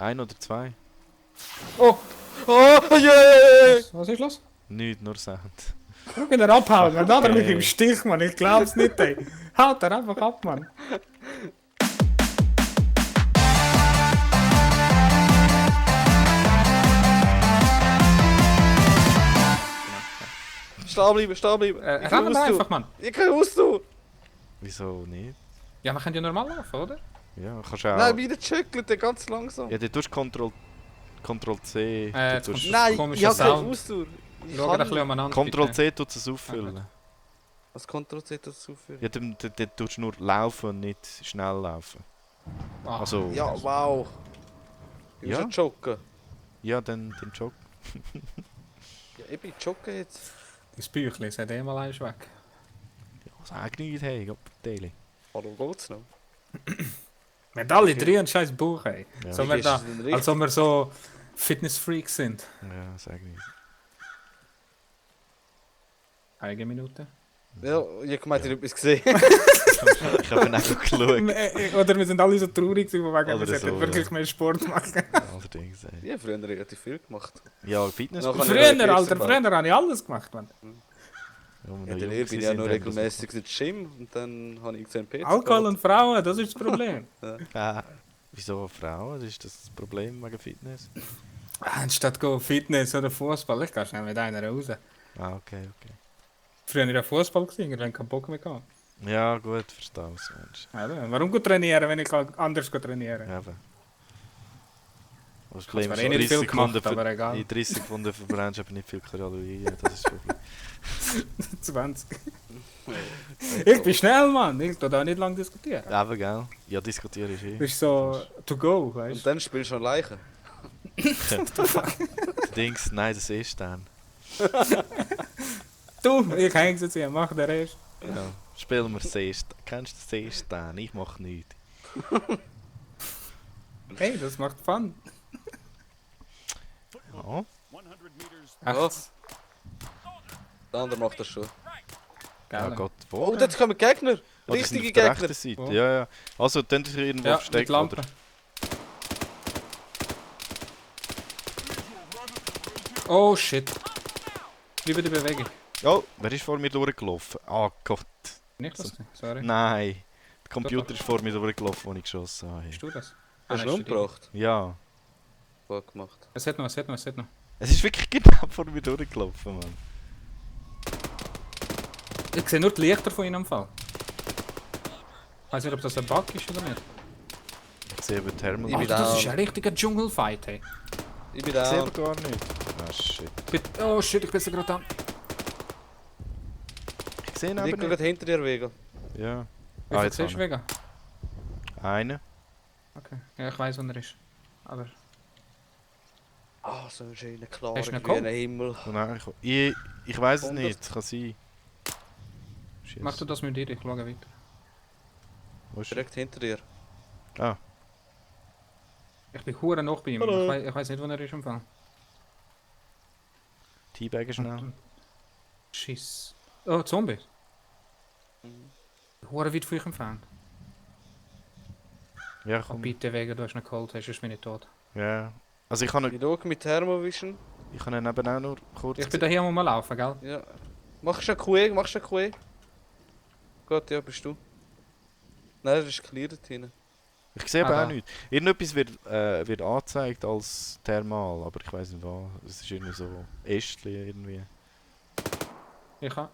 Ein oder zwei? Oh! Oh! Yeah! Was ist los? Nicht nur Sound. Schau ihn abhauen, dann hat er mich Okay. im Stich, Mann. Ich glaub's nicht, ey. Haut er einfach ab, Mann. Stehen bleiben, stehen bleiben. Rennen wir einfach, Mann. Ich kann raus, du. Wieso nicht? Ja, wir können ja normal laufen, oder? Ja, kannst du auch. Nein, wieder checkeln, der ganz langsam. Ja, du tust Ctrl C. Jetzt du kommt tust, Nein, komischer ich habe keine Sound. Ausdauer. Ich Schau kann ein bisschen nicht. umeinander. Ctrl C tut es auffüllen. Was Ctrl Z dazu führen? Ja, dann tust du nur laufen und nicht schnell laufen. Ah, Also, Ja, wow. Ich muss Ja? schon joggen. ja, dann jogg. Ja, ich bin joggen jetzt. das Büchlein ist eh mal eins weg. Ja, sag nicht, hey, ich hab Daily. Hallo, geht's noch? Wir haben alle drei einen scheiß Buch, ey. Ja. So Wie wir ist da, es denn richtig? als ob wir so Fitness-Freaks sind. Ja, sag nicht. Eine Minute. Ja, ich hab gemeint, ich hab etwas gesehen. Ich habe einfach geschaut. Oder wir sind alle so traurig, wegen Oder wir sollten so, wirklich ja. mehr Sport machen. Allerdings, ey. Ich habe früher relativ viel gemacht. Ja, Fitness. Nachher- Früher, Alter, früher habe ich alles gemacht, Mann. Ja, Ja, dann bin ich ja noch regelmäßig ins Gym und dann habe ich gesehen PC. Alkohol und Frauen, das ist das Problem. Wieso Frauen? Ist das das Problem wegen Fitness? Anstatt go Fitness oder Fußball, ich gehe schnell mit einer raus. Ah, okay. Früher war ich Fußball, ich hatte keinen Bock mehr. Gehabt. Ja, gut, verstehe es, Mensch. Eben. Warum gut trainieren, wenn ich anders trainieren kann? Eben. Das zwar Problem ist, eh nicht viel gemacht, Sekunden aber egal. in 30 Sekunden verbrennst du aber nicht viel Kalorien. Ja, das ist das Problem. 20. Ich bin schnell, Mann. Ich tu da nicht lange diskutieren. Eben, gell? Ja, diskutiere ich Das ist so to go, Und weißt dann spielst du schon Leichen. Dings, nein, das ist dann. du? Ich häng's jetzt hier, mach den Rest. Ja. Spielen wir Seest. Kennst du Seestan? Ich mach nichts. Hey, das macht Fun. Ja. Echt? Der andere macht das schon. Ja, Geil. Gott, wo? Oh, dort kommen Gegner. Oh, die sind Richtige auf der Gegner. rechten Seite. Wo? Ja, ja. Also, dann ist irgendwo Ja, mit versteckt, Lampe. oder? Oh shit. Liebe die Bewegung. Oh, wer ist vor mir durchgelaufen? Ah Gott. Nicht das? Sorry. Nein. Der Computer ist vor mir durchgelaufen, als ich geschossen habe. Bist du das? Hast du nein, ihn ist die- umgebracht? Ja. Gut gemacht. Es hat noch. Es ist wirklich genau vor mir durchgelaufen, Mann. Ich sehe nur die Lichter von ihnen am Fall. Ich weiß nicht, ob das ein Bug ist oder nicht. Ich sehe eben Thermal. Ich bin Alter, das down. ist ein richtiger Dschungelfight, hey. Ich bin Ich sehe da. aber gar nicht. Ah, shit. Oh shit, ich bin so gerade an. Ich sehe ihn Ich aber gehe nicht. gerade hinter dir wegen. Ja. Wie viel jetzt siehst du habe wegen? ich einen. Okay. Ja, ich weiß, wo er ist. Aber. Ah, so ein schöner, klarer, Hast du ihn grüner Himmel. Oh nein, ich weiß es 100. nicht. Es kann sein. Shit. Mach du das mit dir, ich schaue weiter. Wo ist er? Direkt hinter dir. Ah, Ich bin hure noch bei ihm. Hallo. Ich weiß nicht, wo er ist im Fall. Teabaggen schnell. Schiss. Oh, Zombie. Hure weit von euch entfernt. Ja, Oh, komm. bitte wegen, du hast ihn geholt, hast, ist mir nicht tot. Ja. Also ich kann Ich schaue mit Thermovision. ihn eben auch nur kurz. Ich bin da hier mal laufen, gell? Ja. Machst du eine QE? Machst du eine QE? Gut, ja, bist du. Nein, das ist cleared hinten. Ich sehe aber Ah, auch da. nichts. Irgendetwas wird angezeigt als Thermal, aber ich weiß nicht was. Es ist irgendwie so Ästchen irgendwie. Ich habe.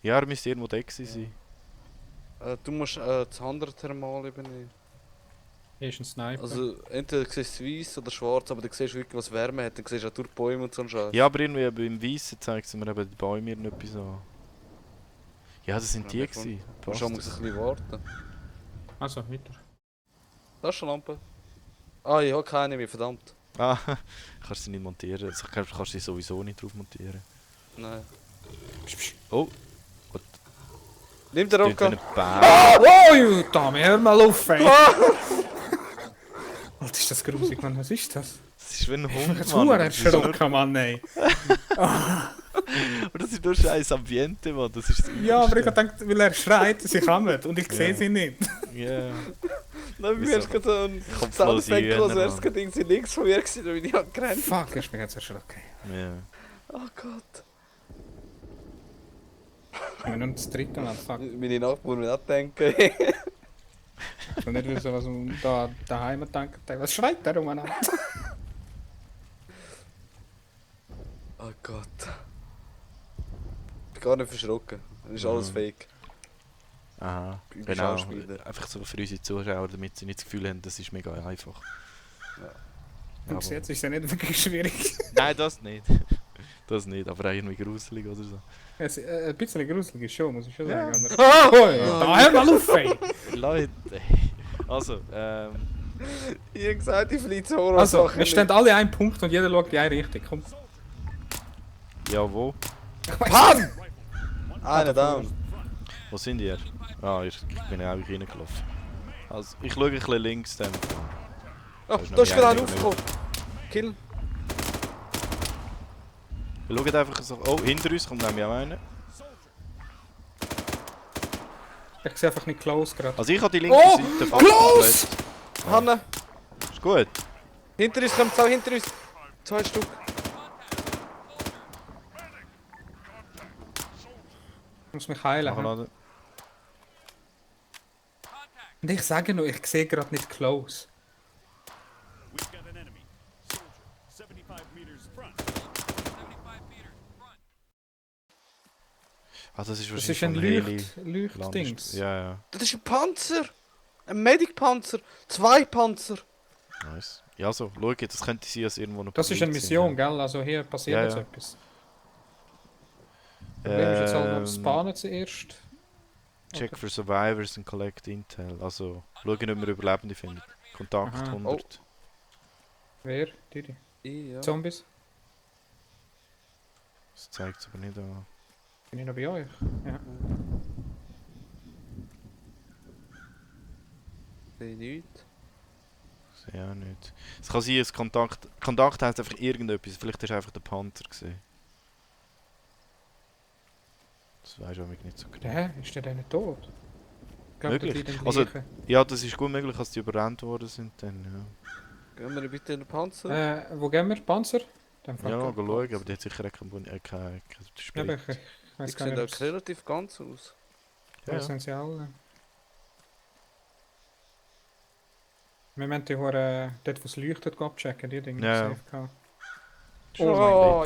Ja, er müsste irgendwo da gewesen sein. Du musst das andere Thermal übernehmen. Hier ist ein Sniper. Also entweder siehst du weiß oder schwarz, aber du siehst wirklich, was Wärme hat. Dann siehst du auch durch die Bäume und so einen Scheiß. Ja, aber irgendwie beim Weissen zeigt es mir eben die Bäume irgendetwas an. Ja, das sind die Ja, gewesen. Du musst auch mal ein bisschen warten. Also, weiter. Da ist eine Lampe. Ah, ich habe keine mehr, verdammt. Ah, kannst du sie nicht montieren. Also, kannst du sie sowieso nicht drauf montieren. Nein. Oh, Nimm den klingt wie Rocker. ein Bär. Oh, Dame, hör mal auf, ey! Alter, ist das grusig, Mann, was ist das? Das ist wie ein Ich Hund, bin jetzt Mann. hure Das ist nur- erschrocken, Mann, ey. Aber das ist nur scheiß Ambiente, Mann. Das ist das Ja, aber ich Übelste. hab gedacht, weil er schreit, sie kommen und ich sehe Ja. sie nicht. Ja. Nein, bei mir ist gerade so ein Kopflose Soundeffekt, Hühner, als wäre es Mann. gerade irgendwie links von mir gewesen, und ich habe gerannt. Fuck, ist mir jetzt erschrocken. Ja. Oh Gott. Ich bin nur das dritte Mal, fuck. Meine Nachbarn müssen auch denken. Ich will nicht wissen, was da daheim denkt. Was schreit der umeinander? Oh Gott. Ich bin gar nicht verschrocken. Das ist alles Mhm. fake. Aha, Ich bin genau. Schauspieler. Einfach so für unsere Zuschauer, damit sie nicht das Gefühl haben, das ist mega einfach. Ja. Und bis jetzt ist es ja nicht wirklich schwierig. Nein, das nicht. Das nicht, aber auch irgendwie gruselig oder so. Es, ein bisschen gruselig ist schon, muss ich schon Ja. sagen. Aber... Oh, da hör mal auf, ey! Leute, also, Ich habe gesagt, ich fliege zu Horror. Also, wir stehen alle einen Punkt und jeder schaut die eine Richtung. Komm. ja wo? Pan! Einer down. Wo sind ihr? Ah, ich bin ja auch reingelaufen. Also, ich schaue ein bisschen links dann. Oh, ist noch da ist gerade mehr einer aufgekommen. Kill. Wir schauen einfach so. Oh, hinter uns kommt nämlich auch einer. Ich sehe einfach nicht close gerade. Also ich habe die linke Oh, Seite fast close! komplett. Hanne, Ist gut. hinter uns kommt zwei hinter uns. 2 Stück. Ich muss mich heilen. Machen hm? wir Und ich sage nur, ich sehe gerade nicht close. We've got an enemy. Soldier, 75 meters front. Ah, das ist Das wahrscheinlich ist ein vom Heli Leuchtdings. Ja, ja. Das ist ein Panzer. Ein Medic-Panzer. 2 Panzer. Nice. Ja, so, schau, das könnte sein, dass irgendwo noch Das ist eine Papier sind, Mission, gell? Also hier passiert Ja, jetzt ja. etwas. Das Problem ist jetzt halt noch Ähm, spawnen zuerst. Check for survivors and collect intel. Also, schauen, ob wir Überlebende finden. Kontakt Aha. 100. Wer? Die? Ja. Zombies? Das zeigt es aber nicht an. Bin ich noch bei euch? Ja. Sehe nichts. Sehe auch nicht. Es kann sein, dass Kontakt heisst einfach irgendetwas. Vielleicht ist einfach der Panther gesehen. Das weiß ich auch nicht so genau. Hä? Ist der denn nicht tot? Ich glaube, Möglich. die Also- gleichen. Ja, das ist gut möglich, dass die überrannt worden sind dann, Gehen wir bitte in den Panzer. Wo gehen wir? Panzer? Dann ja. Ja, gehen schauen, aber die hat sicher keinen Ja, Sprit. aber ich Die weiß gar sehen nicht, auch relativ ganz aus. Ja, was ja. sind sie alle? Wir müssen die Hure dort, wo es leuchtet, abchecken, die Dinge. Ja, ja. Safe gehabt. Oh Oh,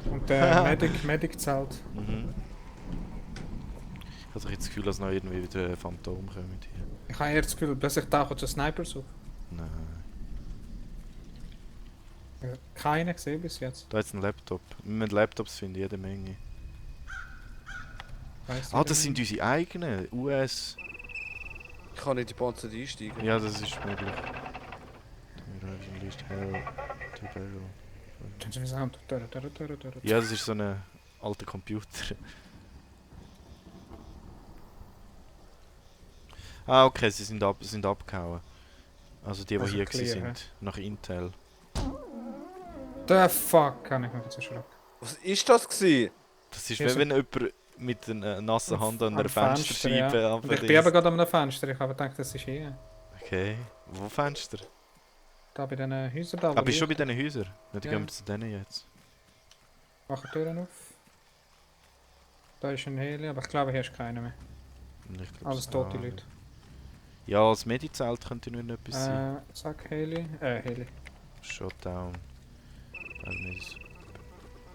mein Und der Medic zählt. Mhm. Ich habe jetzt das Gefühl, dass noch irgendwie wieder Phantom kommen hier. Ich habe eher das Gefühl, plötzlich tauchen so Snipers auf. Nein. Ich habe keinen gesehen bis jetzt. Da jetzt ein Laptop. Wir müssen Laptops finden, jede Menge. Weiss Ah, nicht, das wie- sind unsere eigenen. US. ich kann nicht in die Panzer einsteigen. Ja, das ist möglich. Hell. Tun sie mir Sound. Ja, das ist so ein alter Computer. Ah, okay, sie sind abgehauen. Also die Also hier clear, sind, nach Intel. The fuck, kann ich mich jetzt erschrecken. Was ist das gewesen? Das ist, Hier wenn sind- jemand mit einer nassen Hand an Am einer Fensterscheibe ja. Und ich bin abreißt. eben gerade an einem Fenster, ich habe gedacht, das ist hier. Okay, wo Fenster? Da bei diesen Häusern da. wo Ah, bist du schon bei leuchten. diesen Häusern? Ja, dann Ja. gehen wir zu denen jetzt. Machen die Türen auf. Da ist ein Heli, aber ich glaube, hier ist keiner mehr. Und ich glaub's Alles tote auch Leute. nicht. Ja, als Medizelt könnte nur noch etwas sein. Zack, Heli. Heli. Shutdown. Nicht.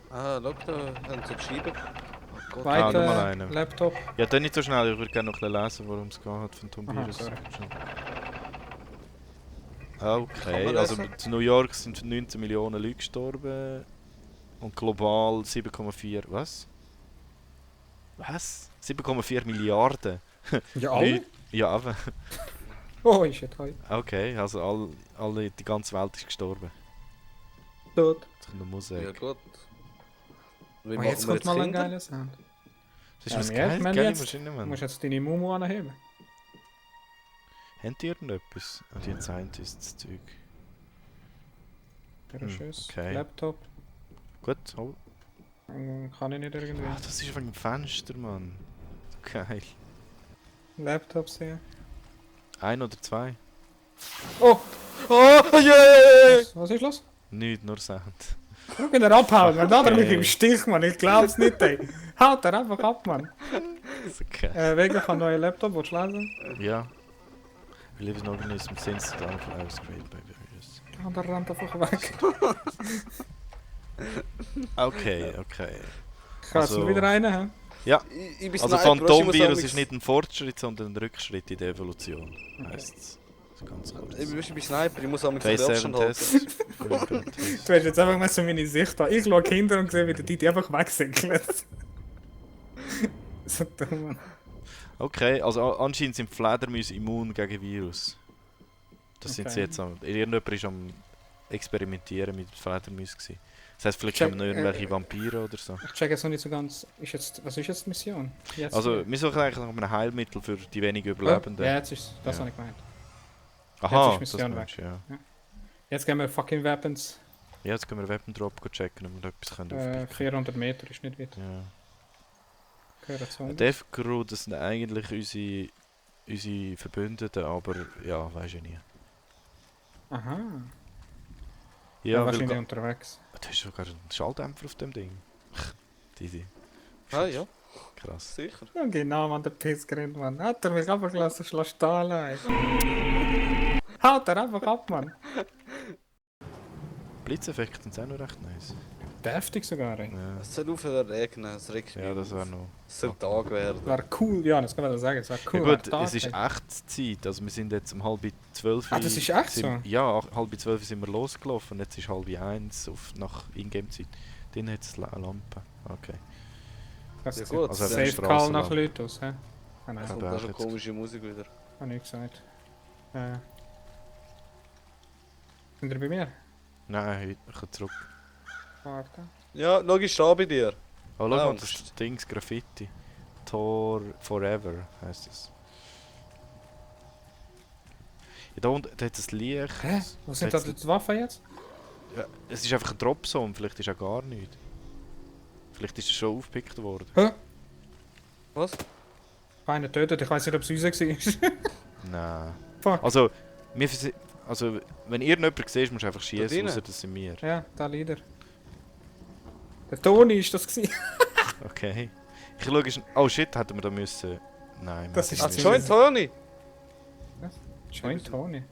Ah, schau, da haben sie geschrieben. Oh Gott. Weit- Ah, Weiter, nochmal einer. Laptop. Ja, dann nicht so schnell, ich würde gerne noch ein bisschen lesen, worum es geht von Tom Aha, Virus. sorry. Kann Okay, man also lesen? in New York sind 19 Millionen Leute gestorben und global 7,4. Was? Was? 7,4 Milliarden? Ja, alle? Leute- Ja, aber. Oh, ist jetzt heute. Okay, also die ganze Welt ist gestorben. Tot. Das ist eine Musik. Ja gut. Wie Oh, jetzt kommt mal ein geiler Sound. Das Ja, ist wir- eine wir geile jetzt- Maschine, Du Mann. musst jetzt deine Mumu anheben. Habt ihr irgendetwas? Ah, die Scientists-Zeug. Tschüss. okay. Laptop. Gut, hol. Kann ich nicht irgendwie. Ah, das ist wegen dem Fenster, Mann. Geil. Laptop sehen. Ein oder zwei? Oh, Oh, yeah! was ist los? Nicht nur Sound. Schau wieder abhauen, weil da hat er mich Okay. im Stich, Mann. Ich glaub's nicht, ey. Haut er einfach ab, Mann. Ist okay. Wegen von neuen Laptop, willst du lesen? Ja. We live in organism since the dawn of life was created by various. Ah, der rennt einfach weg. Okay. Ich kann jetzt Also- noch wieder rein, hä? Ich bin Also Sniper, weißt du, ich muss Phantomvirus auch ist nicht ein Fortschritt, sondern ein Rückschritt in der Evolution. Heisst es. Ganz kurz. Ich bin Sniper, ich muss auch mit Phase dem 7 Abstand halten. Test. Du hast jetzt einfach mal so meine Sicht an. Ich schaue Kinder und sehe, wie der Didi einfach wegsäckelt. So dumm, Mann. Okay, also anscheinend sind Fledermäuse immun gegen Virus. Das sind sie Okay. jetzt am... Irgendjemand ist am Experimentieren mit Fledermäusen gewesen. Das heisst, vielleicht Check, kommen noch irgendwelche Vampire oder so. Ich check jetzt noch nicht so ganz. Was ist jetzt die Mission? Jetzt Also, wir suchen eigentlich nach einem Heilmittel für die wenigen Überlebenden. Ja, jetzt ist das Ja. habe ich gemeint. Aha, jetzt ist das Mission meinst du, ja. Jetzt gehen wir fucking Weapons. Ja, jetzt können wir Weapon Drop checken, ob wir da etwas können 400 Meter ist nicht weit. Ja. Gehört zu uns. Death Crew, das sind eigentlich unsere Verbündeten, aber ja, weiß ich nie. Aha. Ja, weil wahrscheinlich unterwegs. du hast sogar einen Schalldämpfer auf dem Ding. Easy. Ah ja, Krass. sicher. Ja, genau, Mann, der Pissgrind, Mann. Hat er mich einfach gelassen, stehen, ey. Haut er einfach ab, Mann. Blitzeffekte sind auch noch recht nice. Deftig sogar, ey. Ja, Es soll aufhören regnen, es regt mich ja das auf. wäre noch... Es soll Tag werden. Wäre cool, ja, das kann man sagen, es wäre cool. Ja wär gut, Tag, es ist ey. Echtzeit, also wir sind jetzt um 11:30... Ah, das ist echt sind, so? Ja, 12:30 sind wir losgelaufen und jetzt ist 12:30 nach Ingame-Zeit. Dann hat es Lampe. Okay. Das Ja ist gut, also Safe eben Call nach Strassenlampe. Leuten aus, hä? Ah nein, Es Ja. kommt aber auch schon jetzt- komische Musik wieder. hab ich gesagt. Sind ihr bei mir? Nein, ich kann zurück. Warte. Ja, logisch da bei dir. Oh, schau mal, Angst. das ist Dings Graffiti. Tor Forever heisst es. Ja, da unten da hat es Licht. Hä? Wo sind da Jetzt- die Waffen jetzt? Ja, es ist einfach ein Dropzone, vielleicht ist auch gar nichts. Vielleicht ist es schon aufgepickt worden. Hä? Was? Einer tötet, ich weiß nicht, ob es uns war. Nein. Fuck. Also, also, wenn irgendjemand siehst, musst du einfach schießen, drinnen? außer das sind wir. Ja, da leider. Der Toni ist das gewesen. Okay. Ich schaue schnell. Oh shit, hätten wir da müssen. Nein, Das wir ist Ah, hätten das Joint Tony! Joint Tony.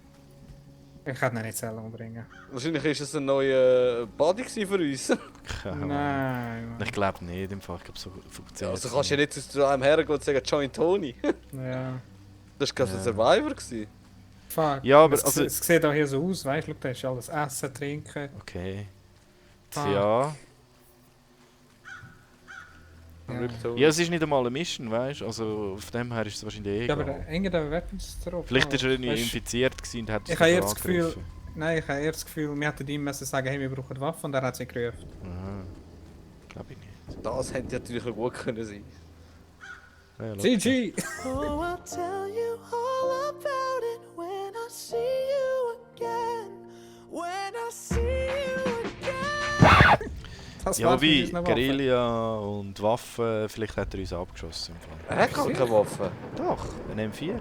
Ich kann ihn nicht selber umbringen. Wahrscheinlich ist es ein neuer Body gewesen für uns. keine Ahnung. Nein, Mann. Ich glaube nicht, im Fall. Ich glaube, so funktioniert Ja, also es kannst du ja nicht zu einem hergehen und sagen Joint Tony. Ja. Das war Ja. ein Survivor. Gewesen. Fuck. Ja, aber es, also- es sieht auch hier so aus, weißt du? Da ist alles Essen, Trinken. Okay. Ah. Ja. Ja. Rip Tony. Ja, es ist nicht einmal eine Mission, weißt du? Also, auf dem her ist es wahrscheinlich eh Ja, aber egal. irgendeine Weapons drauf. Vielleicht ist er Weißt irgendwie du, infiziert gewesen und hat Ich uns habe eher nachher das Gefühl- angegriffen. Nein, ich habe eher das Gefühl, wir hätten ihm müssen sagen, hey, wir brauchen Waffen, und er hat sie gerufen. Aha. Glaube ich nicht. Das hätte natürlich auch gut können sein. Ja, ja, GG! Oh, I'll tell you all about it when I see you again. When I see you again. Das Ja, war's mit wie unseren Waffen. Guerilla und Waffen, vielleicht hat er uns abgeschossen. Im Fall. Er hat gar keine Waffe. Doch, ein M4.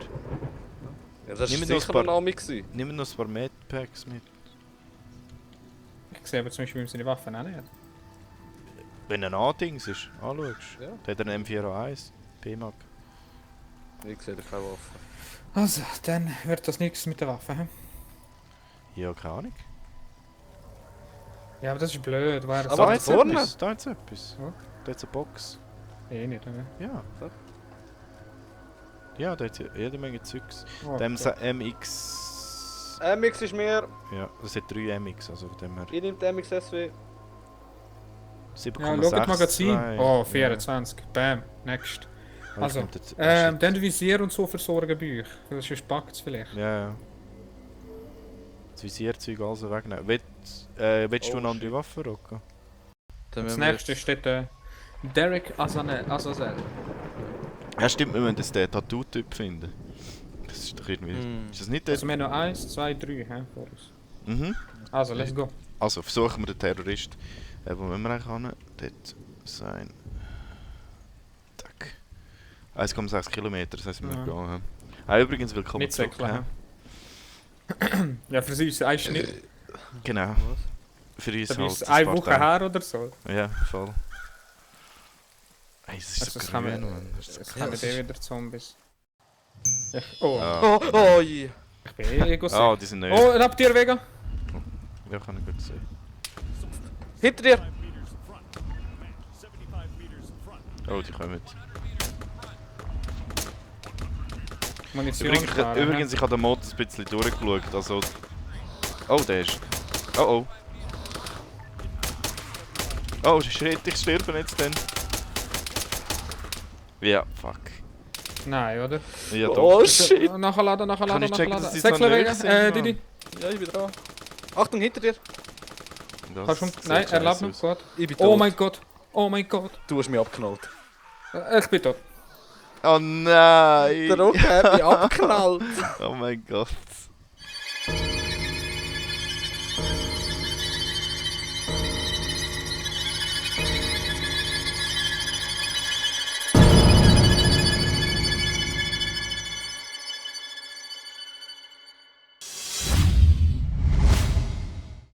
Ja, das Nimm war noch ein sicher paar- ein Name. Gewesen. Nimm noch ein paar Medpacks mit. Ich sehe aber zum Beispiel seine Waffen auch nicht. Wenn er ein A-Dings ist, anschaust. Ja. Dann hat er einen M4A1, B-Mag. Ich sehe keine Waffe. Also, dann wird das nichts mit der Waffe. Hm? Ja, keine Ahnung. Ja, aber das ist blöd. War Aber Da da jetzt vorne? etwas, da jetzt etwas. Ja. Da jetzt eine Box. eh nicht, oder? Ja. So. Ja, da hat jede Menge Zeugs. Oh, Dem okay. MX... MX ist mehr. Ja, das hat 3 MX, also von dem her... Ich nehme den MX SW. 7,6. Ja, schau das Magazin. Nein. Oh, 24. Bam, next. Ja. Also, Ich nehm das- dann Visier und so versorgen bei euch. Sonst packt es vielleicht. Ja, ja. Das Visierzeug also wegnehmen. Willst du Oh, eine andere shit. Waffe, Rocco? Dann Das müssen wir nächste steht Derek Azazel. Ja stimmt, wir müssen jetzt den Tattoo-Typ finden. Das ist doch irgendwie... Hm. Ist das nicht der... Also wir haben noch 1, 2, 3 he, vor uns. Mhm. Also, let's go. Also versuchen wir den Terrorist. Wo müssen wir eigentlich hin? Dort sein. Tack. 1,6 Kilometer, das heisst wir Ja. müssen gehen. Ah, übrigens willkommen zurück. Mitsäckeln. hä? he. Ja, für sie ist es ein Schnitt. Genau. Für uns Dabei halt ist es ein eine paar Woche Tage. her oder so. Ja, voll. Ey, es ist Also so es grün, kommen, Mann. Das ist so es grün. kommen eh wieder Zombies. Oh, Ah, Oh je. ich bin eh ego ah, die sind neu. Oh, ein Abtier, Vega! Ja, kann ich gut sehen. Hinter dir! 5 meters in front. Man, 75 meters in front. Oh, die kommen. Munition Übrigens, fahren, übrigens ich habe den Mod ein bisschen durchgeschaut. Also. Oh, der ist. Oh oh. Oh, shit, ich sterbe jetzt dann. Ja, fuck. Nein, oder? Ja, doch. Oh shit! Nachladen, Kann ich checken, dass die so Säckle, nöch Vega. sind, Mann? Didi. Ja, ich bin dran. Achtung, hinter dir! Das Kannst du... sieht Nein, er lebt scheiße noch. aus. Gut. Ich bin Oh tot. mein Gott. Oh mein Gott. Du hast mich abgeknallt. Ich bin tot. Oh nein! Der Rock hat mich abgeknallt. Oh mein Gott.